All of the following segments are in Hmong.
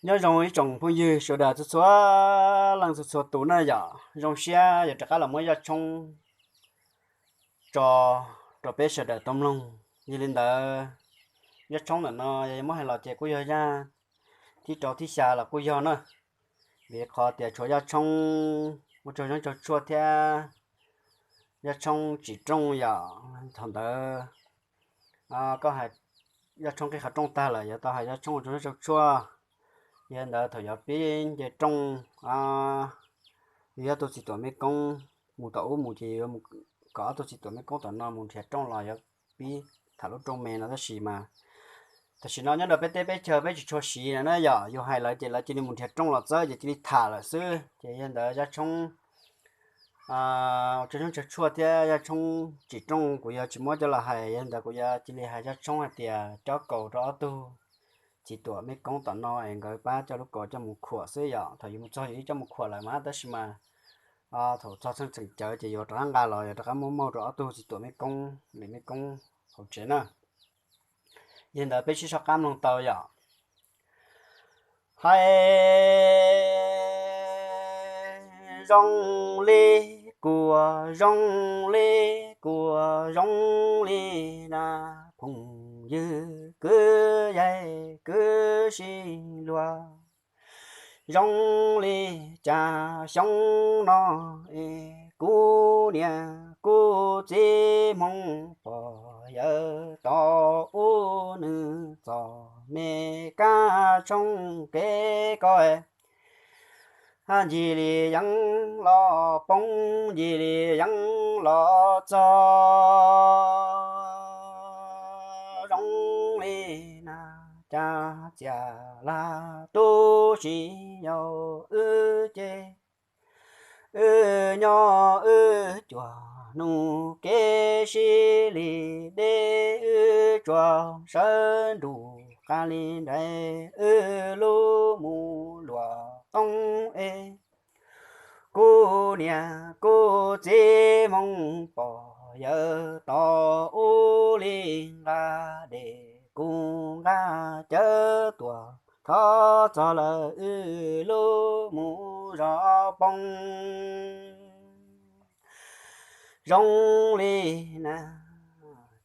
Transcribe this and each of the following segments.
Nyob zoo ib tsoom phooj ywg sawv daws txhua txhua leej txhua txhua tus na yom, zoo siab yog rov qab los muab zaj tshoob tso rau peb sawv daws tau mloog. Yog li ntawd, zaj tshoob ntawm no yog muab hais los ces kuj yog zaj thib rau thib xya los kuj yog na, vim qhov tias tshuav zaj tshoob ua tsaug zaj tsaug tshuaj thiab zaj tshoob tsim rooj yom. Thaum ntawd koj hais zaj tshoob qib qhov rooj tag lawm, yuav tau hais zaj tshoob ua tsaug zaj tsaug tshuaj. Yog li ntawd thaum yuav pib nce rooj, yus yog tug txiv tuam mej koob, mus tom ub mus ces yuav kom ob tug txiv tuam mej koob tom no mus nrhiav rooj los yuav pib tham lub rooj me no tab sis mas tam sim no nyob rau peb teb peb chaw peb tsis tshua siv na yom, yus hais lawv ces lawv cia li mus nrhiav rooj los txawb ces cia li tham lawm xwb. Ces yog li ntawd zaj tshoob ua tsaug zaj tsaug tshuaj thiab zaj tshoob tsim rooj kuv yuav tsis muab coj los hais, yog li ntawd kuv yuav cia li hais zaj tshoob hais tias cob kaus rau ob tug txiv tuam mej koob tom no es nkawd pab coj lub kaus coj mus khuam xwb yom. Thaum yus mus txog yus ib coj mus khuam lawm mas tab sis mas thaum txog txheej txheem cawv ces yuav rov qab nqa los yuav rov qab muab muag rau ob tug txiv tuam mej koob, mej koob hauv tsev na. Yog li ntawd peb sib soj qab mloog tau yom. Hais zoo li kuv, zoo li kuv, zoo li na, phooj ywg kwv yaig kwv sib luag. Zoo li cas xyoo no es kuv niam kuv txiv hmoo pog yawg tau ub nws txom me kab tshooj kev ko, ncig li yeeb los poob, ncig li yeeb los txog. Zoo li na cas txias laj tu si yau wb ces wb nyob wb cuag hnub kev sib li deb, wb tsuas sawv nrug qab li nraim wb lub mus luam qoob es kuv niam kuv txiv hmoo pog yawg tau ub li nqa dej kuv nqa cawv tuam thov txog lawm wb lub mus zov poob. Zoo li na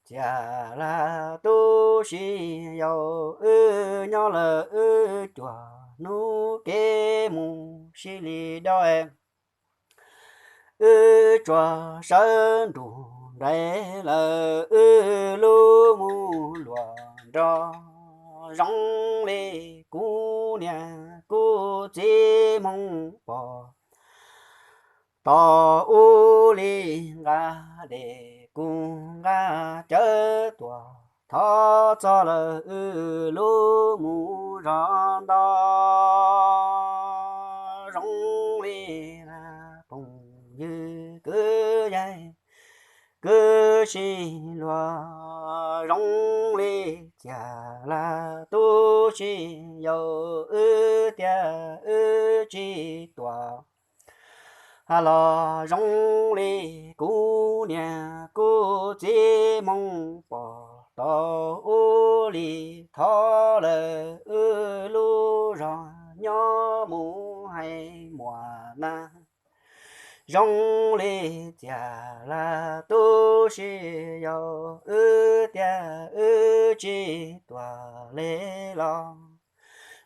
txias laj tu si yau wb nyob lawm wb cuag hnub kev mus sib li deb, wb tsuas sawv nrug nraim lawm wb lub mus luam nrog. Zoo li kuv niam kuv txiv hmoo pog tau ub li nqa dej kuv nqa cawv tuam thov txog lawm wb lub mus zov ntau. Zoo li na phooj ywg kwv yaig kwv sib luag. Zoo li txias laj tu si yau wb tiag wb tsis tuam los. Zoo li kuv niam kuv txiv hmoo pog tau ub li thov lawm wb lub zog nyob mus hais muam na. Zoo li txias laj tu si yau wb tiag wb tsis tuam li los.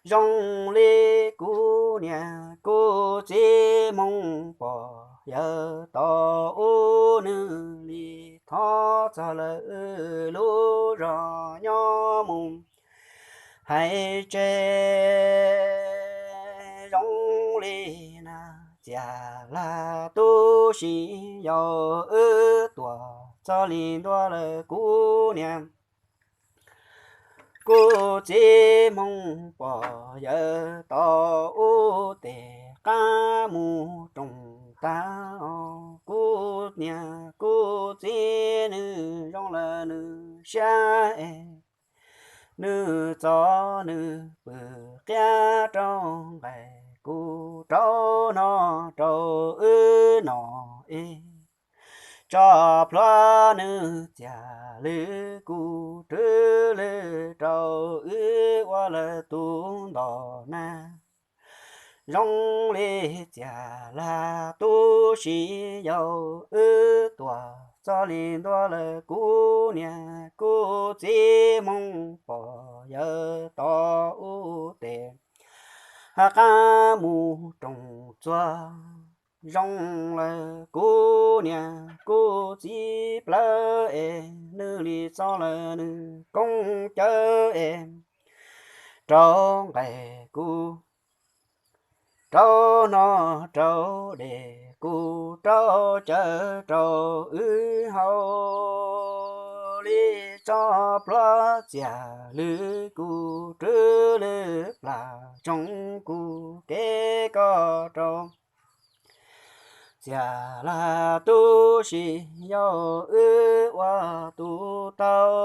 Zoo li kuv niam kuv txiv hmoo pog yawg tau ub nws li thov txog lawm wb lub zog nyob mus hais tseg. Zoo li na txias laj tu si yau wb tuam txog li ntua lawm kuv niam kuv txiv hmoo pog yawg tau ub tes qab mus roos tag os. Kuv niam kuv txiv nws zoo lawm nws siab es nws txov nws pw qiab rau nqaim kuv rau no rau wb no es tso plhuav nws txias lwm kuv rwb lwm rau wb ua lawm tus ntom na. Zoo li Txiag Lag tub si yau, wb tuaj txog li ntua lawm kuv niam kuv txiv Hmoob pog yawg tod ub tes, qab mus roos txuas. Zoo lawm kuv niam kuv txiv plawv es, nws li txog lawm nws koob cawv es, rau nqaij kuv rau hno rau dej kuv rau cawv rau wb haus li txoj pluag. Txiag lwg kuv rwg lwg plas, tsoom kuv kev koj rau. Txiag Lag tub si yau, wb ua tus tau.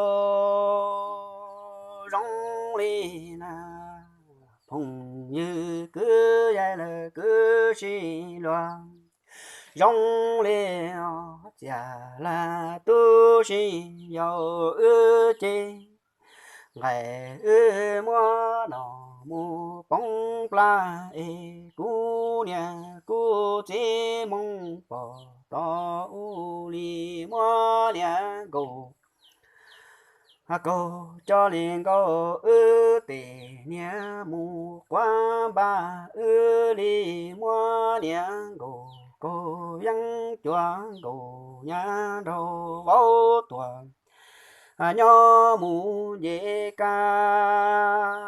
Zoo li na phooj ywg kwv yaig lawv kwv sib luag. Zoo li Txiag Lag tub si yau, wb ces nqaij wb muab no mus poob plas es, kuv niam kuv txiv Hmoob pog tod ub li muab niam nkaus kaug, coj li nkaus wb tej niam mus quav npab, wb li muab niam nkaus kaug, yeeb cuav nkaus nyab nraug vauv tuam nyob mus nce kab.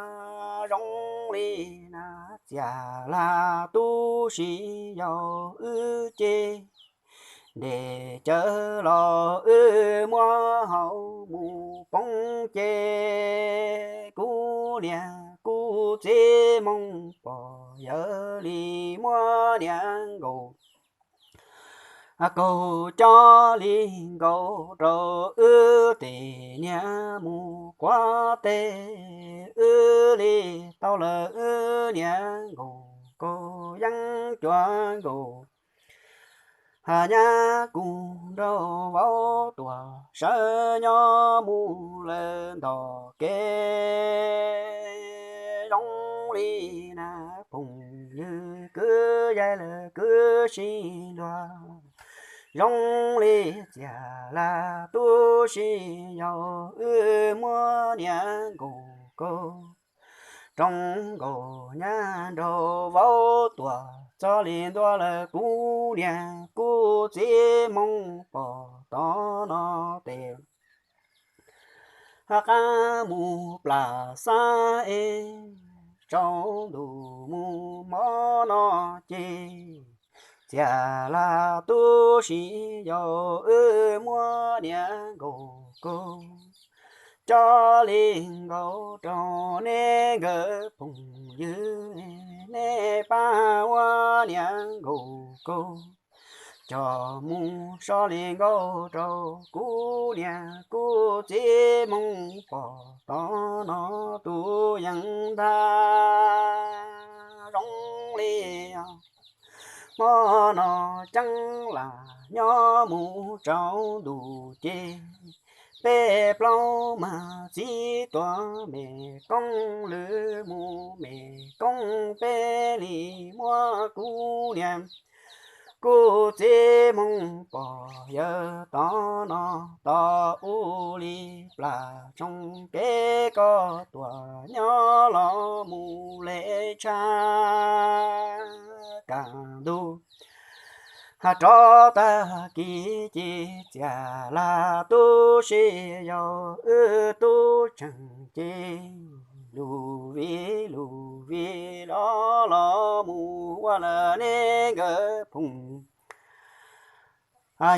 Zoo li na Txiag Lag tub si yau, wb ces ntes cawv los wb muab haus mus poob ces, kuv niam kuv txiv Hmoob pog yawg li muab niam nkaus kaug, coj li nkaus rau wb tej niam mus quav teb, wb li tau lawm wb niam nkaus kaug, yeeb cuav nkaus nyab kuv nraug vauv tuam sawv nyob mus lawm ntog kev. Zoo li na phooj ywg kwv yaig lawv kwv sib luag. Zoo li Txiag Lag tub si yau, wb muab niam nkaus kaug, roos nkaus nyab nraug vauv tuam, txog li ntua lawm kuv niam kuv txiv Hmoob pog tod no tes, qab mus plas xab es, tsaus ntuj mus hmo no ces, Txiag Lag tub si yau, wb muab niam nkaus kaug, coj li nkaus rau nej nkawd phooj ywg, nej pab ua niam nkaus kaug, coj mus so li nkaus rau kuv niam kuv txiv Hmoob pog tod no tus yeeb ntag. Zoo li hmo no ceeb lam nyob mus tsaus ntuj ces, peb plaub mag txiv tuam me koob lwm mus me koob, peb li muab kuv niam kuv txiv Hmoob pog yawg tod no tod ub li plas tsoo kev, koj tuam nyob los mus lem tshaj kaj ntug. Rov tag kis ces Txiag Lag tub si yau, wb tub tseem ces lus vim lus vim los los mus ua lawm nej nkawd phooj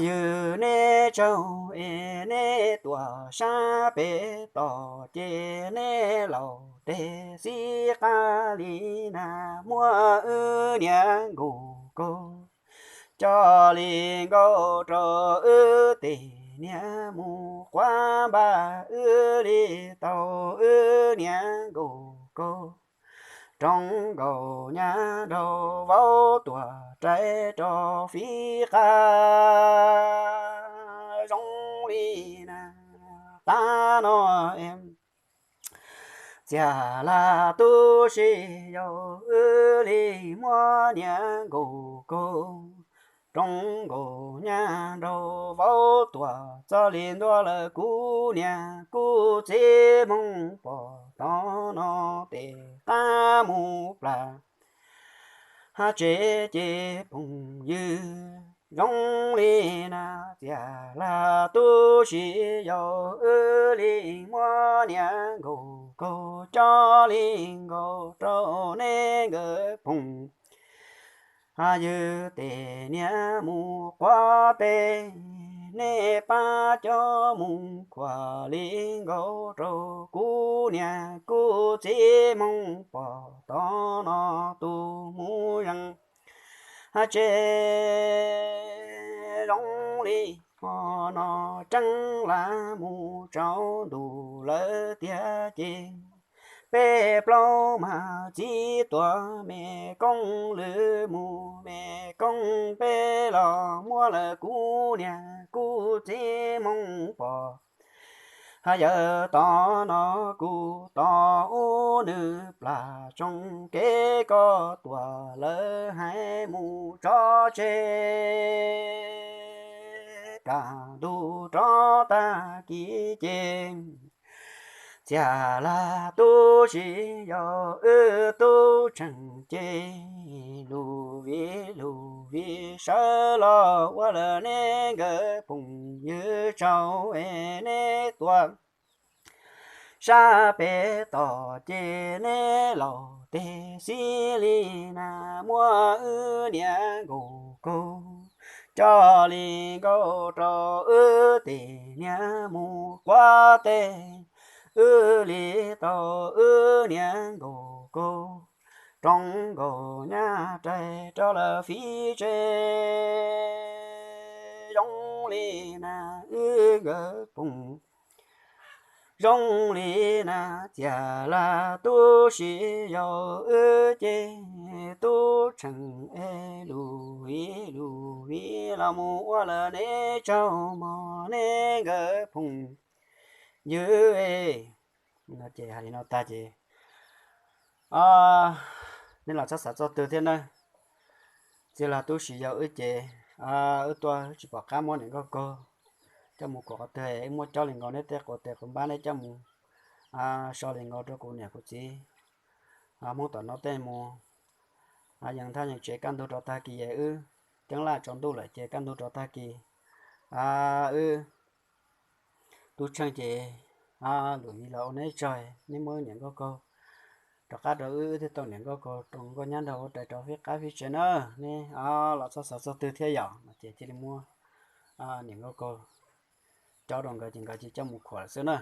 ywg, nej tsaug es nej tuam sab pem tod ces nej laus tej xib qab li na, muab wb niam nkaus kaug, coj li nkaus rau wb tej niam mus quav npab, wb li tau wb niam nkaus kaug, roos nkaus nyab nraug vauv tuam rais rau fib qab. Zoo li na, tag no es Txiag Laj tub si yau, wb li muab niam nkaus kaug, roob nkaus nyab nraug vauv tuam, txoj li ntuj lawm kuv niam kuv txiv moog pom, tod no tes qab mus plam hab tsev ces phooj ywg zoo li na. Txiag Laj tub si yau, wb li muab niam nkaus kaug, coj li nkaus rau neb nkawd phooj ywg tes niam mus quav teb. Neb pab coj mus khuam li nkaus rau kuv niam kuv txiv moog pom, tod no tus mus zeeg hab tsev zoo li. Hmo no tseeb lawm mus tsaus ntuj lawm tiag ces, peb plaub mas txiv tuam me koob lwm mus me koob, peb los muab lawm kuv niam kuv txiv moog pom. Hab yawm tod no kuv tos ub, nws plam tsoo kev koj tuam lawm hais mus tso tseg. Kaj ntug rov tag kis ces, Txiag Laj tub si yau, wb tub Tsheej ces lug vim lug vim sawv los ua lawm neb nkawd phooj ywg tsaug es neb tuaj sab pem toj ces neb laus tes xib li na, muab wb niam nkaus kaug, coj li nkaus rau wb tes niam mus quav teb. Wb li tau wb niam nkaus kaug, roob nkaus nyab rais rau lawv fiv tsev zoo li na. Wb nkawd phooj zoo li na, Txiag Laj tub si yau, wb ces tub Tsheej es lug vim lug vim los mus ua lawm neb tsaug mog neb nkawd phooj ywg. No ces hais li no tag ces, neb los txhob xav txog twg thiab na. Txiag Laj tub si yau, wb ces wb tuaj wb tsis pom qab muab niam nkauj kaug coj mus khuam qhov twg, wb muab cob li nkaus neb tej quas tes quas npab neb coj mus so li nkaus rau kuv niam kuv txiv Hmoob tom no tej mus. Yeej thaj yeej tsev kaj ntug rov tag kis es wb, ceeb laj tsaus ntuj lawm ces kaj ntug rov tag kis, wb tub Tsheej ces lug vim los ua neb tsaug, neb muab wb niam nkauj kaug rov qab rau wb, wb thiaj tau niam nkauj kaug rau nkauj nyab nraug ua rais rau fiv qab fiv tsev na. Neb los txhob xav txog twg thiab yom. No ces cia li muab niam nkauj kaug cob rau nkawd ces nkawd cia li coj mus khuam lawm xwb na.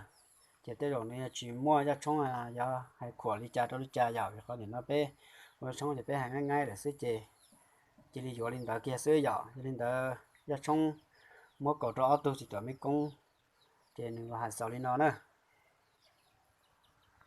Ces tej zaum nws tsis muaj yaj tshoob yog hais khuam li cas rau li cas yom, vim qhov nim no peb ua tshoob ces peb hais nqaij nqaij lawm xwb ces cia li yuav li ntawd kiag xwb yom. Yog li ntawd yaj tshoob muab kaus rau ob tug txiv tuam me koob, ces nws los hais xaus li no na.